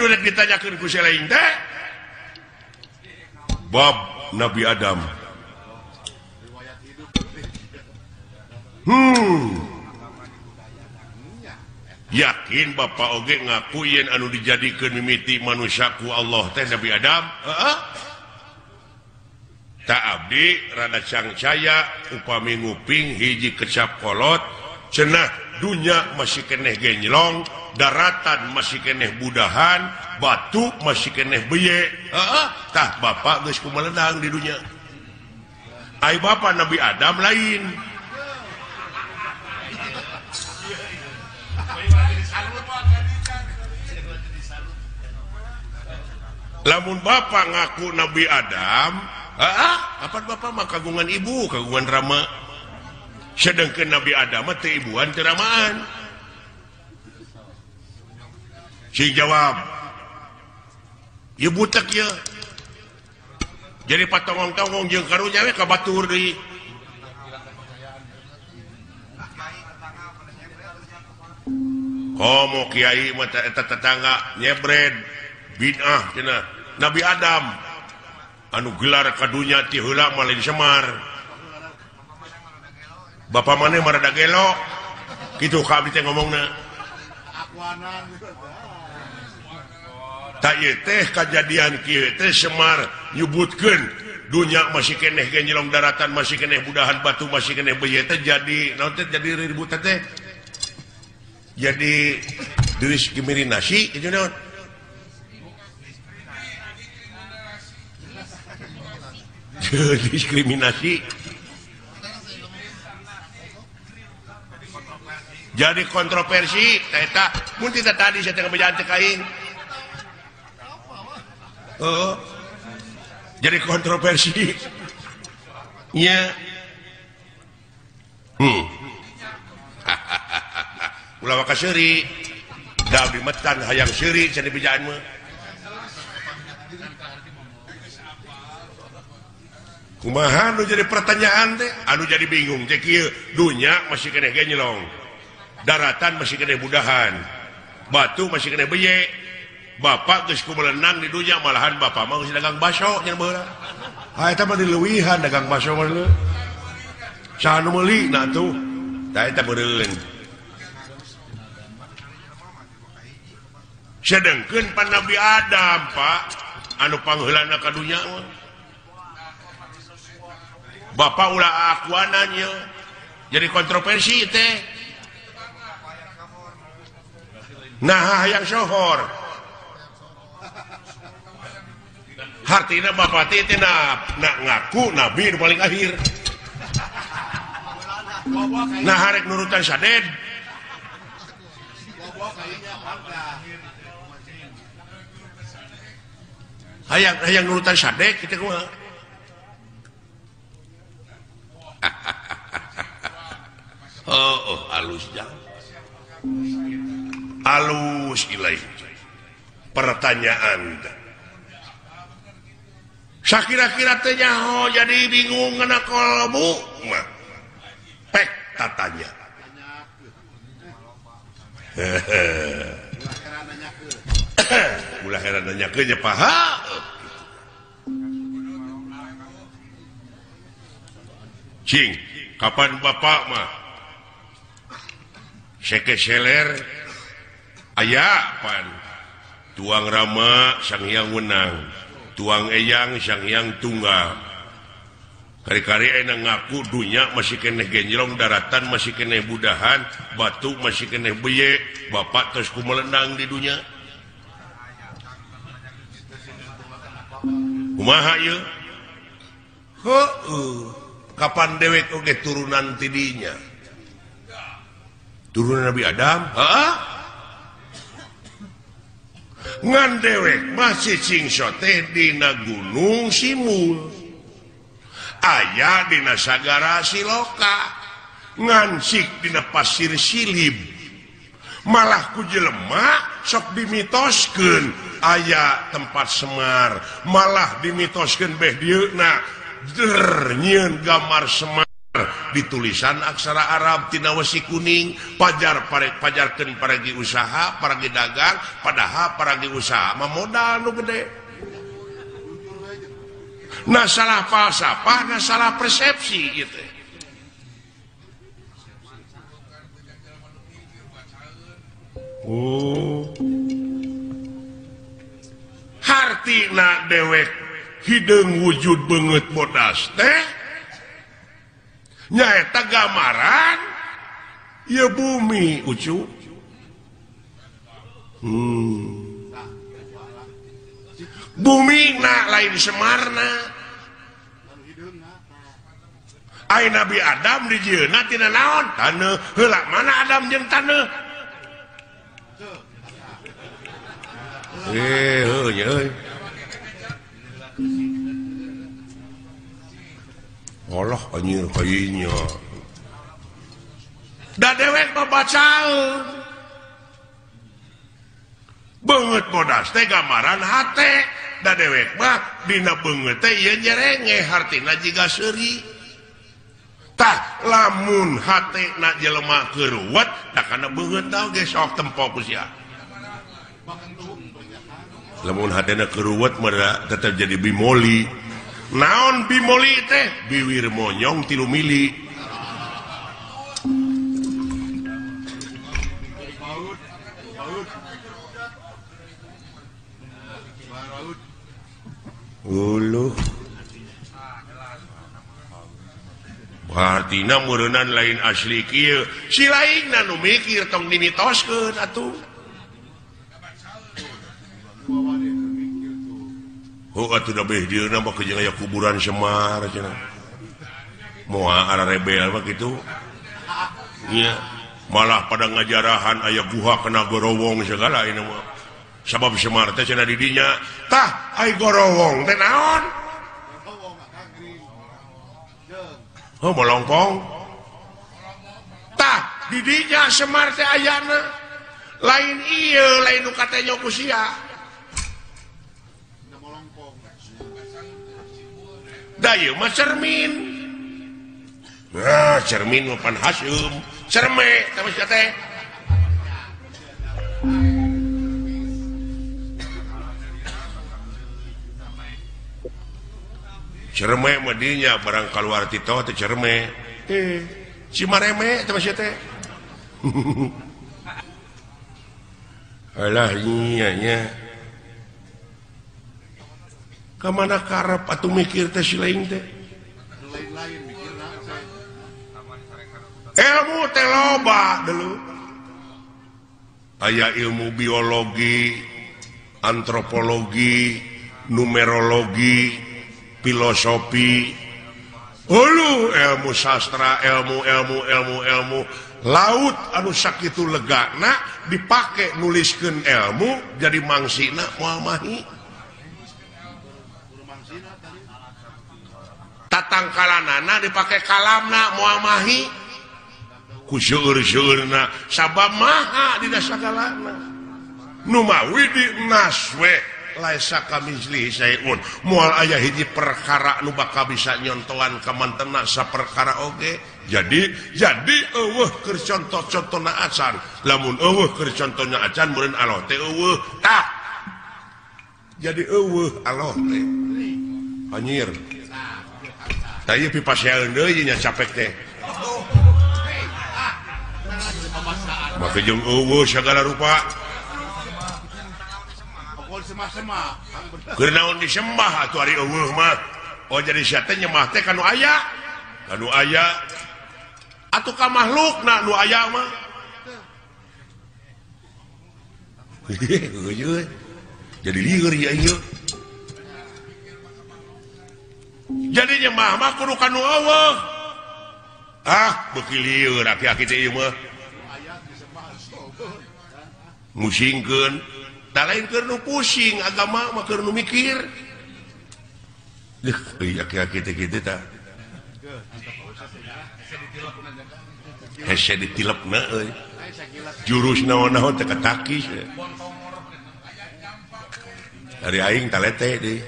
nu rek ditanyakeun ku selain teh bab Nabi Adam. Yakin bapak oge ngaku yen anu dijadikeun mimiti manusia ku Allah teh Nabi Adam? Heeh. Tak abdi rada cangcaya upami nguping hiji kecap kolot cenah dunya masih keneh genjlong, daratan masih keneh budahan, batu masih keneh beye. Heeh, tah bapak geus kumeledang di dunya. Ai bapak Nabi Adam lain. Lamun bapak ngaku Nabi Adam, apa bapak mah kagungan ibu, kagungan rama. Sedangkan Nabi Adam mah teu ibuan teu ramaan. Si jawab, ieu butek ieu. Jadi patongong-tongong jeung karunya we ka batur deui. Komo kiai mah eta tetangga nyebred bid'ah cenah. Nabi Adam anu gelar ka dunya ti heula mah lain Semar. Bapak maneh mah rada gelo. Kitu ka abdi teh ngomongna. Tak ieu teh kajadian kieu teh Semar nyebutkeun dunya masih keneh genjelong, daratan masih keneh budahan, batu masih keneh beuye teh jadi naon teh jadi ribut teh. Jadi diskriminasi itu naon? Diskriminasi. Jadi kontroversi eta mun teh tadi saya teh ngebejaan cek aing. Oh. Jadi kontroversi. Nya. Ulah waka seuri. Da abdi metan hayang seuri cenah bejaan mah. Kumaha nu jadi pertanyaan teh? Anu jadi bingung teh kieu, dunya masih keneh genjlong. Daratan masih keneh budahan. Batu masih keneh beye. Bapak geus kumelenang di dunya malahan bapak mah geus dagang baso nya baheula. Ha eta mah dileuwihan dagang baso mah leuh. Saha nu meuli na atuh? Tah eta meureun. Sedengkeun pan Nabi Adam, Pak, anu pangheulana ka dunya mah. Bapak ulah akuanan ieu. Jadi kontroversi teh. Nah, hayang sohor. Hartina bapak teh teh na ngaku nabi nu paling akhir. Nah, harek nurutan saded. Hayang hayang nurutan sadek kitu kumaha. Oh, halus jang. Halus ilaih. Pertanyaan. Sakira-kira teh nyaho jadi bingung ngana kolbu mah. Pek tatanya. Ulah heran nanyakeun nya paha. Cing, kapan bapak mah sekeseler aya pan tuang rama sang hyang wenang, tuang eyang sang hyang tunggal. Kari-kari enak ngaku dunya masih keneh genjlong, daratan masih keneh budahan, batu masih keneh beye, bapak terus kumelenang di dunya. Kumaha ieu? Heueuh, kapan dewek oge turunan tidinya? Turunan Nabi Adam? Heeh. Ngan dewek masih cingso teh dina Gunung Simul. Aya dina Sagara Siloka, ngansik dina Pasir Silib. Malah ku jelema sok dimitoskeun aya tempat Semar, malah dimitoskeun beh dieuna der nyieun gambar Semar Ditulisan aksara Arab tina wesi kuning pajar pajarkeun paragi usaha paragi dagang padahal paragi usaha mah modal nu gede. Nah salah falsafah nah salah persepsi gitu. Oh hartina dewek hideung wujud beungeut bodas teh nyaeta gambaran ieu bumi ucu. Bumi na lain Semarna. Ai Nabi Adam dijieunna tina naon? Taneuh. Heula mana Adam jeung taneuh? Heuh nya euy. Allah anjir kayunya. Da dewek mah bacaeun. Beungeut bodas teh gambaran hate. Da dewek mah dina beungeut teh ieu nyerenge hartina jiga seuri. Tah lamun hatena jelema keuruwet da kana beungeut oge sok tempo ku sia. Lamun hatena keuruwet mah tetep jadi bimoli. Naon bimoli teh? Biwir monyong 3 mili. Uluh. Artina meureunnan lain asli kieu. Si lainna nu mikir tong dimitoskeun atuh. Oh atuh da beh dieuna mah jeung aya kuburan Semar cenah. Moal ararebel mah kitu. Nya malah pada ngajarahan aya guha kena gorowong segala ini mah. Sabab Semar teh cenah di dinya. Tah ai gorowong teh naon? Oh molongpong. Tah di dinya Semar teh ayana. Lain ieu lain nu katenyo ku sia. Da ieu mah cermin. Nah, cermin mah pan haseum. Cerme tah sia teh. Cerme mah dinya barang kaluar ti teh cerme. Cimareme teh sia teh. Alah nya nya. Kamana karep atuh mikir teh si lain teh. Lain-lain mikirna teh. Ilmu teh loba dulu. Aya ilmu biologi, antropologi, numerologi, filosofi, ulu ilmu sastra, ilmu ilmu ilmu ilmu laut anu sakitu legana dipake nuliskeun ilmu jadi mangsina moal mahi. Tatangkalanana dipake kalamna moal mahi ku seueur-seueurna sabab maha dina sagalana nu mawi dinas we laisa kamitslihi syai'un moal aya hiji perkara nu bakal bisa nyontoan ka mantena saperkara oge. Jadi eueuh keur contoh-contona acan lamun eueuh keur contohna acan meureun Allah teh eueuh tah jadi eueuh Allah teh anjir. Tah ieu pipasean deui nya capek teh. Make jeung eueuh sagala rupa. Keur naon disembah atuh ari eueuh mah. Oh jadi sia teh nyembah teh ka nu aya. Ka nu aya. Atuh ka makhlukna nu aya mah. Jadi lieur ya ieu. Jadi nyembah mah kudu ka nu eueuh. Ah, beuki lieur aki-aki teh ieu mah. Musingkeun, da lain keur nu pusing agama mah keur nu mikir. Deuh, euy aki-aki teh kitu tah. Hese ditilepna euy. Jurus naon-naon teh katakis. Ari aing talete deui.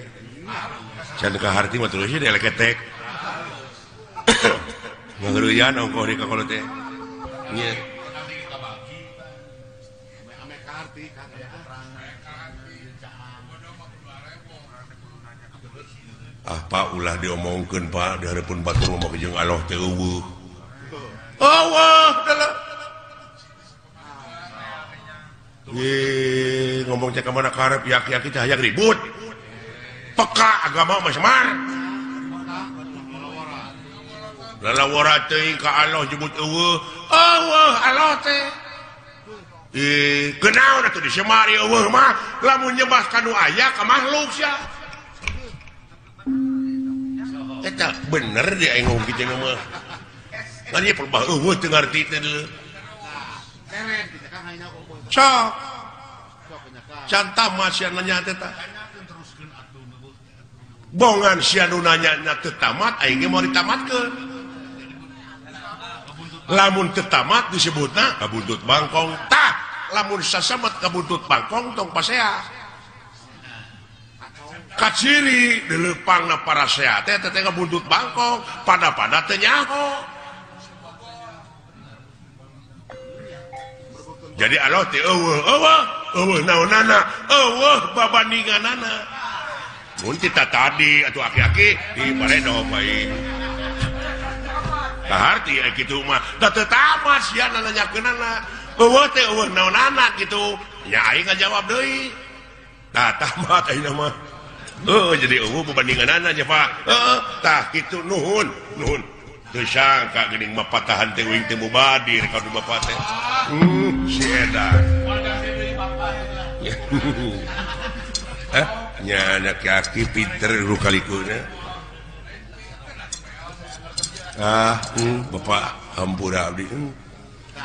Can ka harti mah terus dia leketek. Ngageruyan ongkoh di kakolot teh. Nya. Ah Pak ulah diomongkeun Pak di hareupeun batur ngomong jeung Allah teh eueuh. Eueuh dalah. Ye ngomong teh ka mana karep yaki-yaki teh hayang ribut. Peka agama mah semar. Lalawara teuing ka Allah jebut eueuh. Eueuh Allah teh. Kenaon atuh disemar ieu eueuh mah lamun nyembah ka nu aya ka makhluk sia. Eta bener di aing ngomong kitu mah. Ngan ieu perbah eueuh teu ngarti teh deuleu. Sok. Can tamat sia nanya teh tah. Bongan sia nu nanya nya teu tamat aing ge moal ditamatkeun. Lamun teu tamat disebutna kabuntut bangkong. Tah, lamun sasamet kabuntut bangkong tong pasea. Kaciri dileupangna parasea teh teh kabuntut bangkong, pada-pada teu nyaho. Jadi Allah teh eueuh, eueuh, eueuh naonana, eueuh babandinganana. Mun tita tadi atuh aki-aki di baredo bae. Kaharti kitu mah da teu tamat sia nanyakeunana. Eueuh teh eueuh naonana kitu. Nya aing ngajawab deui. Tah tamat ayeuna mah. Heuh jadi eueuh babandinganana nya Pak. Heeh tah kitu nuhun, nuhun. Teu sangka geuning mah patahan teh uing teh mubadir ka du bapak teh. Si edan. Eh nya anak aki pinter rukalikuna. Ah, bapak hampura abdi.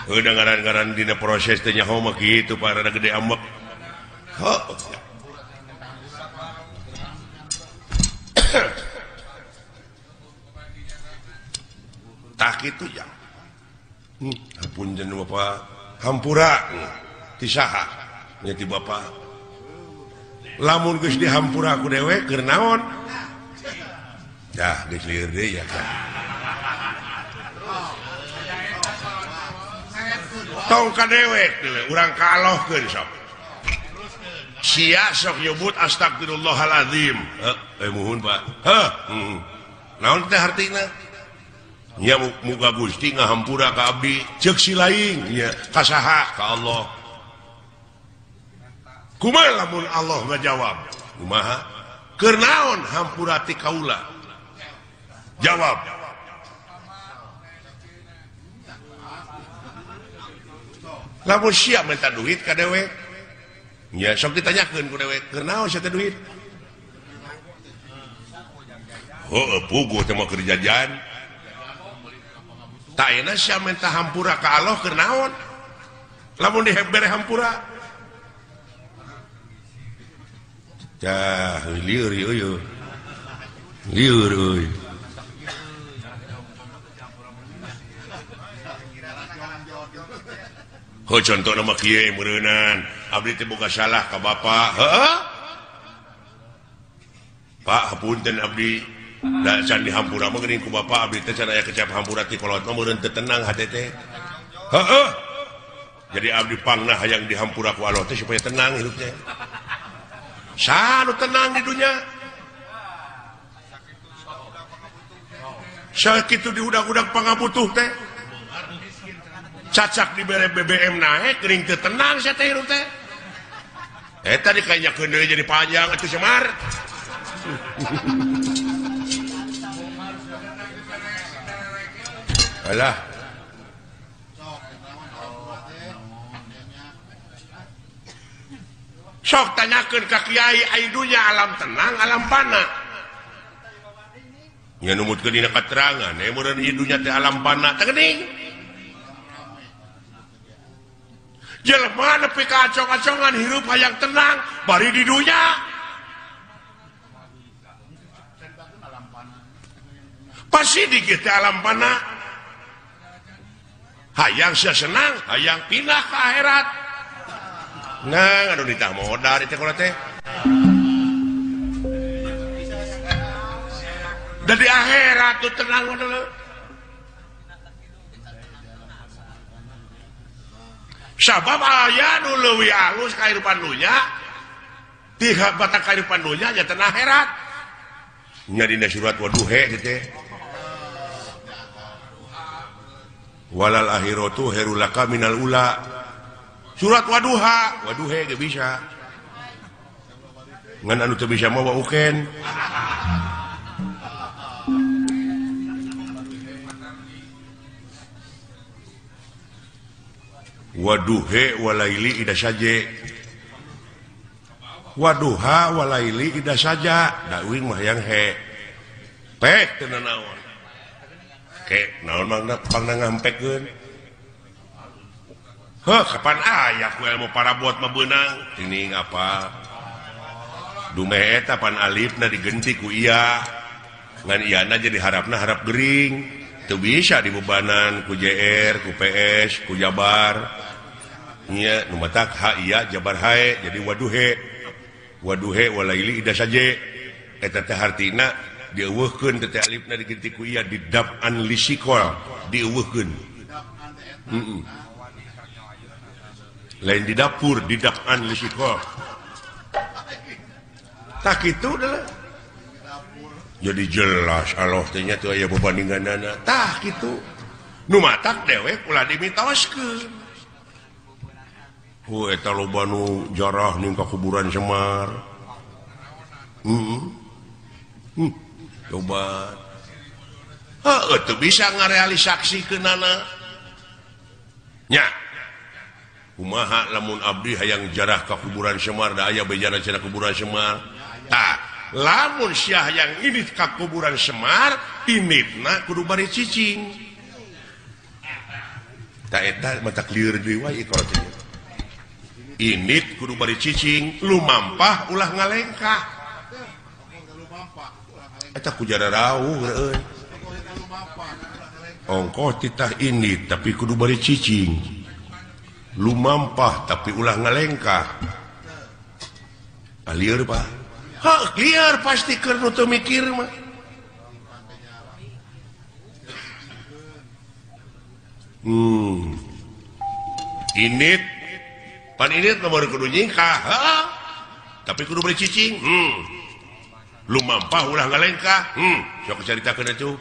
Udah ngaran-ngaran dina proses teh nyaho mah kitu Pak rada gede ambek. Heuh. Tah kitu ya. Ampun bapak hampura ti saha nya ti bapak. Lamun geus dihampura ku dewek keur naon? Dah geus lieur deui ya kan. Tong ka dewek urang kalohkeun sok. Sia sok nyebut astagfirullahalazim. Heuh, muhun Pak. Heuh, naon teh hartina? Nya muga Gusti ngahampura ka abdi, ceuk si lain nya ka saha? Ka Allah. Kumaha lamun Allah ngajawab? Kumaha? Keur naon hampura ti kaula? Jawab. Lamun sia minta duit ka dewek, nya sok ditanyakeun ku dewek, keur naon sia teh duit? Heueuh puguh teh mah keur jajan. Tah ayeuna sia minta hampura ka Allah keur naon? Lamun dibere hampura. Tah lieur ieu. Lieur euy. Heuh contohna mah kieu meureunan, abdi teh boga salah ka bapa. Heueuh. Pak hapunten abdi. Da can dihampura mah geuning ku bapa abdi teh can aya kecap hampura ti kolot mah meureun teu tenang hate teh. Heueuh. Jadi abdi pangna hayang dihampura ku Allah teh supaya tenang hidup teh. Saha nu tenang di dunya? Sakitu diudag-udag pangabutuh teh. Cacak dibere BBM naik geuning teu tenang sia teh hirup teh. Eta dikanyakeun deui jadi panjang atuh semar. Alah. Sok tanyakeun ka kiai ai dunya alam tenang alam pana. Nya numutkeun dina katerangan meureun ieu dunya teh alam pana teh geuning. Jelema nepi ka acong-acongan hirup hayang tenang bari di dunya. Pasti dikit teh alam pana. Hayang sia senang, hayang pindah ke akhirat. Nah, aduh ditah modar itu kalau teh. Dan di akhirat tuh tenang dulu. Sabab aya nu leuwih alus kahirupan dunya ti batak kahirupan dunya nya teh akhirat. Nya dina surat waduhe teh. Walal akhiratu khairul laka minal ula. Surat waduha, waduhe ge bisa. Ngan anu teu bisa mah uken. Waduhe walaili ida saje. Waduha walaili ida saja. Da uing mah yang he. Pek teu nanaon. Ke naon mangna pangna ngampekeun. Heuh kapan aya ku ilmu parabot mah beunang. Tining apa? Dumeh eta pan alifna digenti ku iya. Ngan iyana jadi harapna harap gering. Teu bisa dibebanan ku JR, ku PS, ku Jabar. Nya nu matak ha iya Jabar hae jadi waduhe. Waduhe walaili ida saje. Eta teh hartina dieuweuhkeun teh alifna digenti ku iya didap'an lisikol, dieuweuhkeun. Heeh. Lain di dapur didap'an lisikol. Tak kitu adalah. Jadi jelas Allah teh nya teu aya bebandinganana. Tah kitu. Nu matak dewek ulah dimitoskeun. Hu eta loba nu jarah ning ka kuburan Semar. Heeh. Coba. Heuh teu bisa ngarealisaksikeunana. Nya. Kumaha lamun abdi hayang jarah ka kuburan Semar da aya bejana cenah kuburan Semar. Tah lamun syah yang ini ka kuburan Semar initna kudu bari cicing. Ta eta mata lieur deui wae kalau teh. Init kudu bari cicing, lumampah ulah ngalengkah. Eta ku jararauh euy. Ongkoh titah init tapi kudu bari cicing. Lumampah tapi ulah ngalengkah. Lieur Pak. Hah, liar pasti keur nu teu mikir mah. Init pan init nomor kudu nyingkah, heuh. Tapi kudu bari cicing. Lumampah ulah ngalengkah. Sok caritakeun atuh.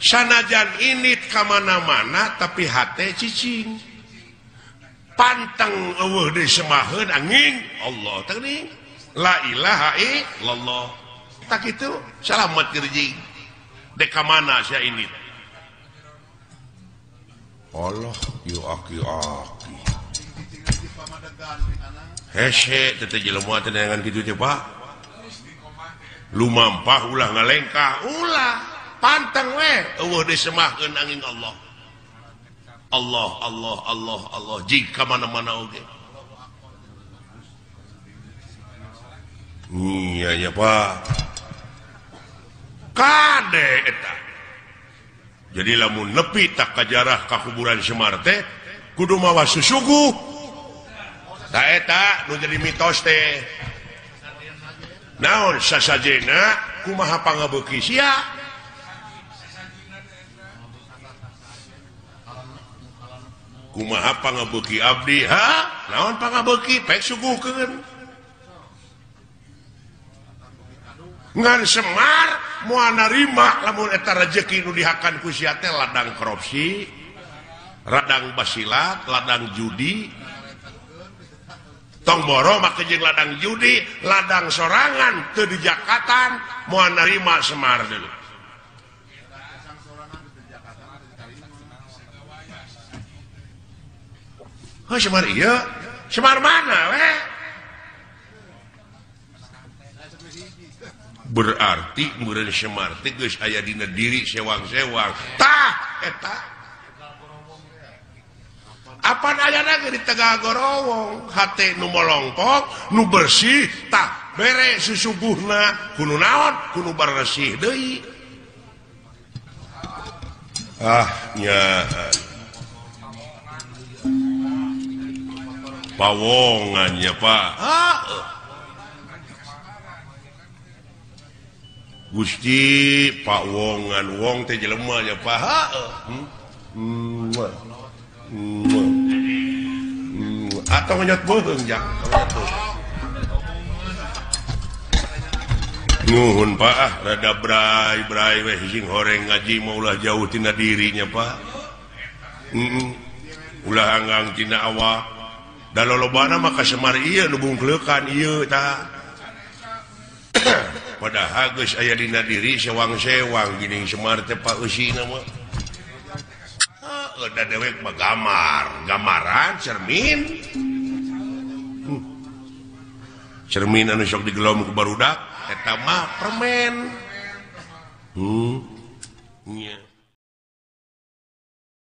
Sanajan init ka mana-mana tapi hate cicing. Pantang eueuh deui semaheun angin Allah teh geuning la ilaha illallah tak kitu salamet gerjing dek ka mana sia ini Allah yu aki-aki hese teh jelema teh neangan kitu teh Pak lumampah ulah ngalengkah ulah pantang we eueuh deui semaheun angin Allah Allah, Allah, Allah, Allah. Jika mana-mana oge. Iya ya Pak. Kade eta. Jadi lamun nepi tak kajarah ka kuburan Semar teh kudu mawa susuguh. Ta eta nu jadi mitos teh. Naon sasajena kumaha pangabeuki sia? Kumaha pangabeuki abdi ha naon pangabeuki pek suguhkeun ngan Semar moal narima lamun eta rejeki nu dihakan ku sia teh ladang korupsi, ladang basilat, ladang judi. Tong boro make jeung ladang judi, ladang sorangan teu dijakatan moal narima Semar deui. Heuh Semar ieu, Semar mana we? Berarti meureun Semar teh geus aya dina diri sewang-sewang. Tah eta. Apan ayana ge di Tegal Gorowong, hate nu molongkok, nu bersih tah bere susuguhna kudu naon, kudu bersih deui. Ah nya. Pawongan ya Pak. Gusti Pak Wongan wong teh jelema ya Pak. Atau ngonyot beuheung jak. Nuhun Pak ah rada bray-bray weh sing horeng ngaji mah ulah jauh tina dirinya Pak. Ulah anggang tina awak. Da lolobana mah ka Semar ieu nu bungkleukan ieu tah. Padahal geus aya dina diri sewang-sewang geuning Semar teh Pak eusina mah. Heuh da dewek mah gamar, gamaran cermin. Cermin anu sok digelom ku barudak eta mah permen. Nya.